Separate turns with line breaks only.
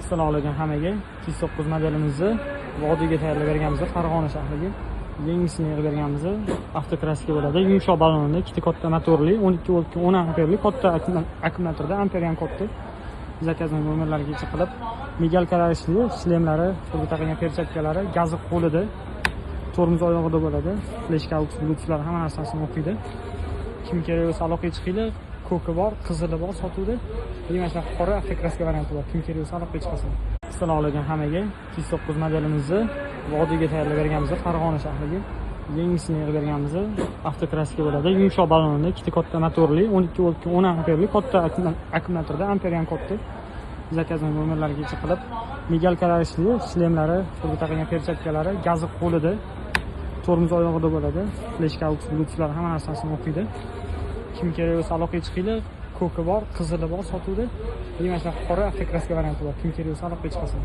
Assalomu alaykum hammaga. 209 modelimizni vodiyga tayyorlab berganmiz, Farg'ona shahriga. Yangisini yig'ib berganmiz. Avtokraska bo'ladi. Yumshoq balonli, ikkita katta motorli, 12 voltga 10 amperli katta akkumulyatorda, amperi ham katta. Zakazning nomerlariga qilib, migalkalari ishlaydi, shlemlari, qo'lga taqilgan perchatkalari, gazi qo'lida, tormoz oyog'ida bo'ladi. Fleshka, aux, bluetoothlar hamma narsasini o'qiydi. Kim kerak bo'lsa aloqaga chiqinglar. Ko'ki bor, qizili bor sotuvda. Mana shunaqa qora avtokraska varianti bor. Kim kerak bo'lsa aloqaga chiqasin. Assalomu alaykum hammaga. 209 modelimizni vodiyga tayyorlab berganmiz, Farg'ona shahriga. Yangisini yig'ib berganmiz. Avtokraska bo'ladi. Yumshoq balonli, ikkita katta motorli, 12 voltga 10 amperli katta akkumulyatorda, amperi ham katta. Zakazning nomerlariga qilib, migalkalari ishlaydi, shlemlari, qo'lga taqilgan perchatkalari, gazi qo'lida, tormoz oyog'ida bo'ladi. Fleshka, aux, bluetoothlar hamma narsasini o'qiydi. Kim kerak bo'lsa aloqaga chiqinglar. Ko'ki bor, qizili bor sotuvda. Mana shunaqa qora avtokraska varianti bor. Kim kerak bo'lsa aloqaga chiqasin.